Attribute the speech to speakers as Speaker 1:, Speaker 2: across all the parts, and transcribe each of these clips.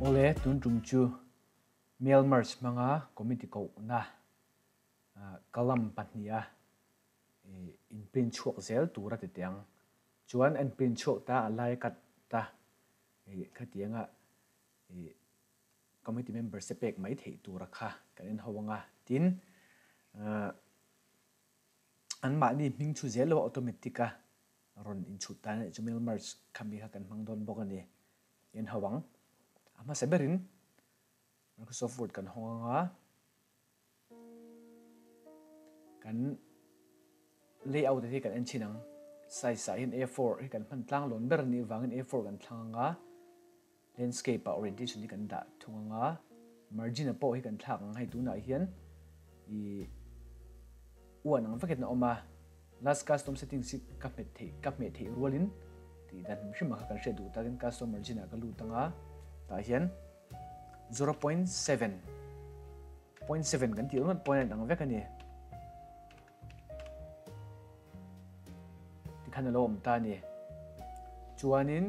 Speaker 1: Awle, tun tum chu mail merge hmanga committee kohna column pahniha in print chhuak zel tur a ti teh ang. Chuan an print chhuak ta a lai cut ta khatianga committee members te pek mai theih tura kha kan en ho anga tin an mahni hming thu zel lo automatic a rawn inchhut tan anih chu mail merge khami kha kan hmang dawn bawk a ni en ho ang a hmasa berin Microsoft Word kan hawng anga kan layout te hi kan en chhin ang size ah hian A4 hi kan hman tlang lawn ber anih vangin A4 kan thlang anga landscape ah orientation hi kan dah thung anga margin ah pawh hi kan thlak ang hei tunah hian ih uan ang vekin a awm a last custom settings hi ka hmet theih ka hmeh theih rualin tih dan hrim hrim ah kha kan hriat duh takin custom margin ah ka lut anga tah hian 0.7 0.7 kan tih ringawt pawh hian a inang vek a ni. Tikhan a lo awm ta a ni. Chuanin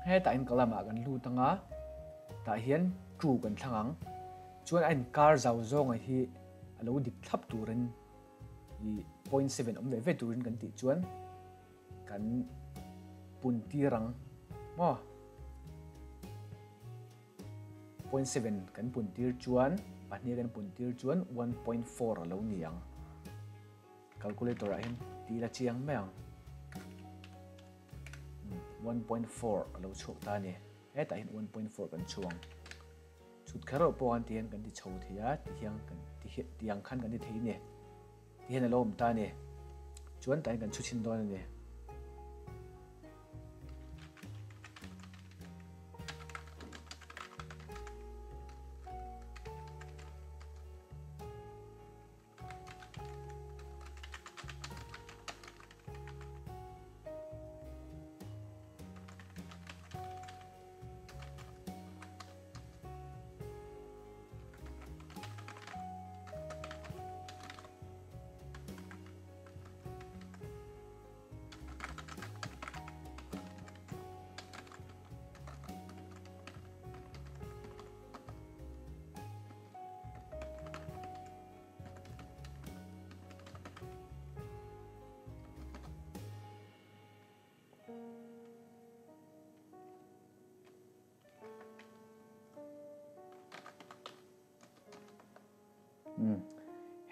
Speaker 1: hetah in column ah kan lut anga tah hian true kan thlang ang. Chuan a inkar zau zawnga hi a lo dik thlap turin i 0.7 awm ve ve turin kan tih chuan kan pun tir ang maw 0.7 kan pun tir chuan pahnih kan pun tir chuan 1.4 a lo ni ang calculator ah hian ti la chiang mai ang 1.4 a lo chhuak ta a ni hetah hian 1.4 kan chhuang Chhut kher erawh pawh an ti hian kan ti chho thei a, ti hian kan ti hi ti ang khan kan ti thei a ni. Ti hian a lo awm ta a ni. Chuan tah hian kan chhu chhin dawn a ni.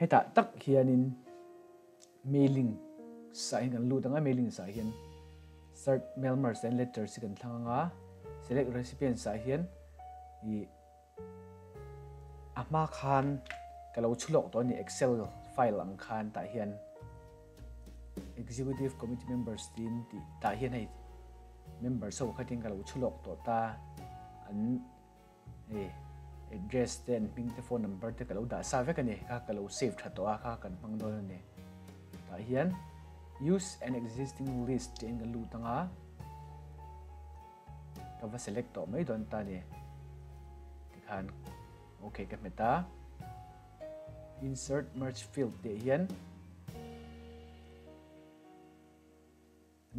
Speaker 1: Hetah tak hianin mailing sah hian kan lut ang a, mailing sah hian start mail merge and letters hi kan thlang ang a, select recipients ah hian ih A hma khan ka lo chhu lawk tawh a ni Excel file ang khan tah hian Executive Committee members tiin tih tah hian hei members ho khatin ka lo chhu lawk tawh ta an hei address te an hming te phone number te ka lo dah sa vek a ni kha ka lo save tha tawh a kha kan hmang dawn a ni tah hian use an existing list tiin ka lut ang a. Ka va select tawh mai dawn ta ni. Tikhan ok ka hmet a. Insert merge field tih hian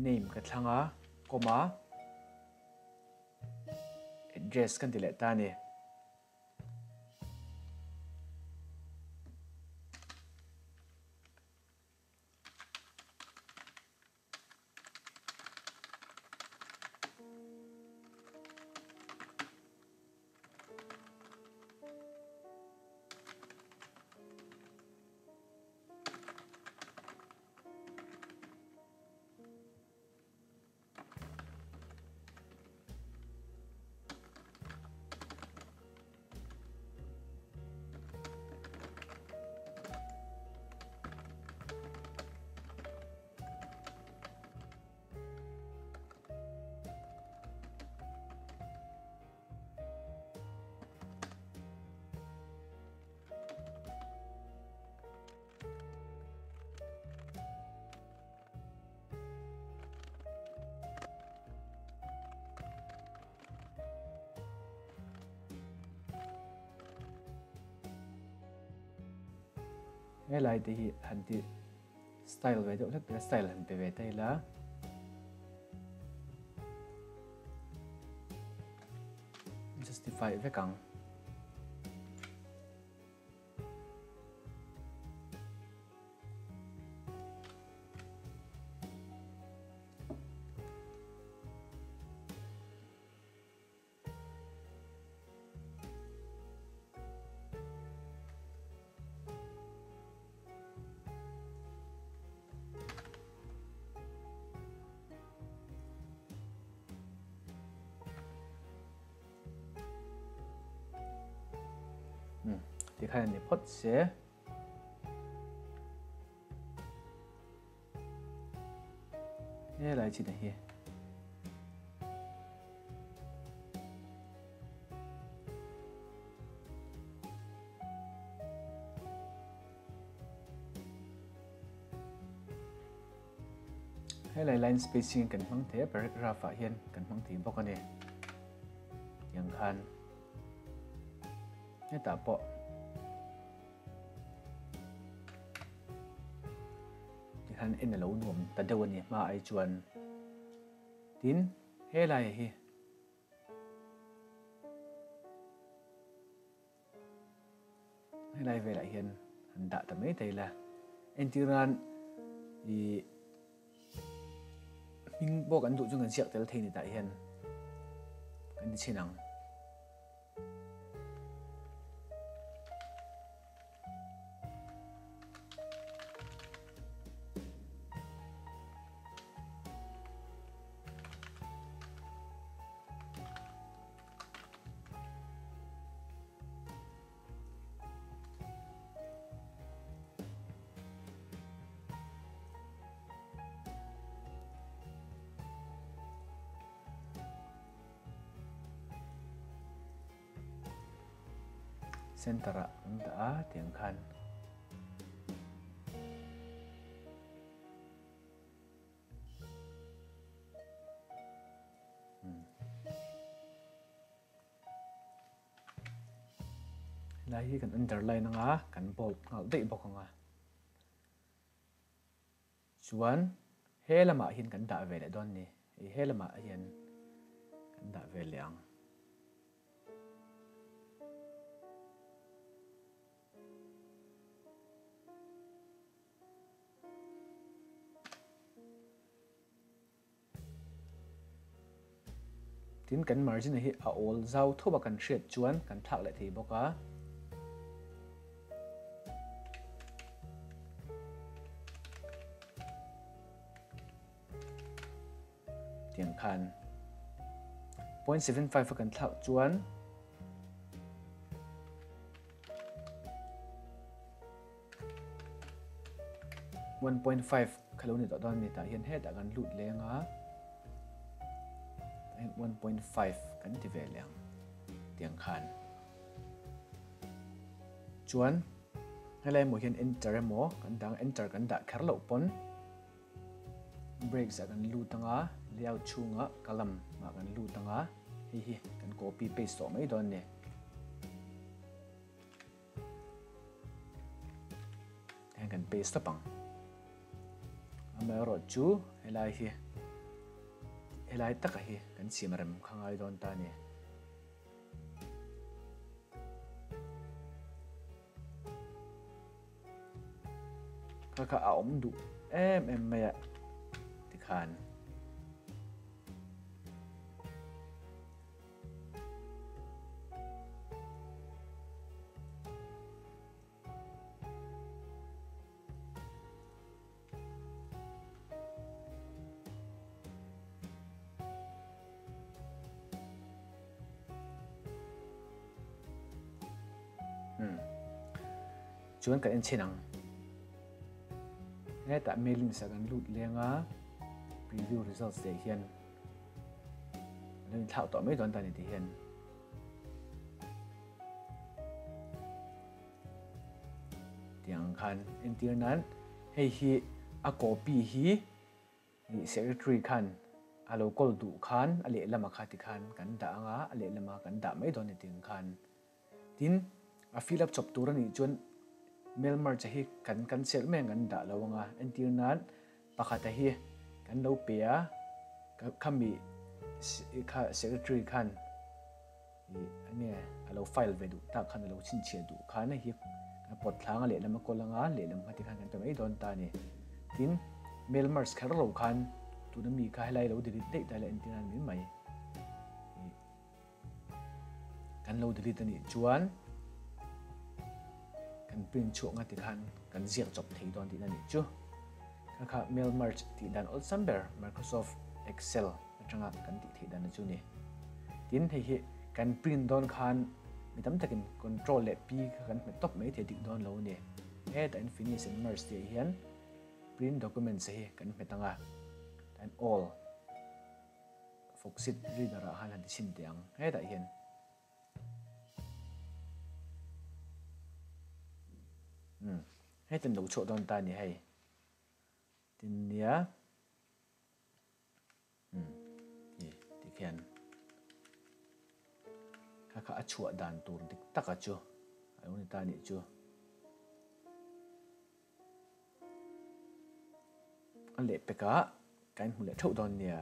Speaker 1: name ka thlang a, comma address kan ti leh ta ni. Helai te hi han ti style ve deuh hlek te style han pe ve ta ila. Justify vek ang. Tikhan a ni phawt se. Helai chin a hi. Helai line spacing kan hmang thei a, paragraph ah hian kan hmang thei bawk a ni. Tiang khan hetah pawh Tikhan en a lo nuam ta deuh a ni hma ai chuan. Tin, helai hi helai velah hian han dah ta mai thei la. Entir nan i hming pawh kan duh chu kan ziak tel thei ni tah hian kan ti chhin ang. Center ah an dah a tiang khan Helai hi kan underline anga kan bold nghal daih bawk anga Chuan he lamah hian kan dah ve leh dawn ni. Hei he lamah hian kan dah ve leh ang. Tin kan margin hi a awl zau thawp a kan hriat chuan kan thlak leh thei bawk a. Tiang khan 0.75 a kan thlak chuan 1.5 kha lo ni tawh dawn a ni tah hian hetah kan lut leng a 1.5 kan ti ve leh ang tiang khan chuan helai emaw hian enter emaw kan dang enter kan dah kher loh pawn breaks ah kan lut anga layout chhungah column ah kan lut anga hei hi kan copy paste tawh mai dawn a ni. Heng kan paste tawp ang. Amaherawh chu helai hi helai taka hi kan siam rem kha ngai dawn ta a ni. Kha kha a awm duh em em mai a tikhan. Chuan kan en chhin ang. Hetah mailings ah kan lut leng a, preview results teh hian Lo inthlauh tawh mai dawn ta ni ti hian. Tiang khan entir nan hei hi a copy hi secretary khan a lo call duh khan a lehlam a kha ti khan kan dah anga a lehlam a kan dah mai dawn ni tiang khan. Tin a fill up chawp tur a nih chuan. Mail merge hi kan cancel mai ang kan dah lo anga entir nan pakhata hi kan lo pe a khami kha secretary khan i enge a lo file ve duh tak khan a lo chhinchhiah duh khan hei hi kan pawt thlanga lehlam a kawl anga lehlam kha tikhan kan pe mai dawn ta a ni. Tin, mail merge kher lo khan tuna mi kha helai lo delete daih ta ila entir nan mai mai. Kan lo delete a nih chuan kan print chhuah nga tikhan kan ziak chawp thei dawn tihna nih chu. Kha kha mail merge tih dan awlsam ber Microsoft Excel atanga kan tih theih dan chu ni. Tin hei hi kan print dawn khan mi tam takin control leh P kha kan hmet tawp mai thei dik dawn lo a ni. Hetah in finish and merge tih ah hian print documents hi kan hmet anga tan all Foxit reader ah khan han ti chhin teh ang hetah hian. Umm heti an lo chhuah dawn ta a ni hei. Tin nia umm i tikhian kha kha a chhuah dan tur dik taka chu a lo ni ta a nih chu. A lehpekah kan hmu leh theuh dawn nia.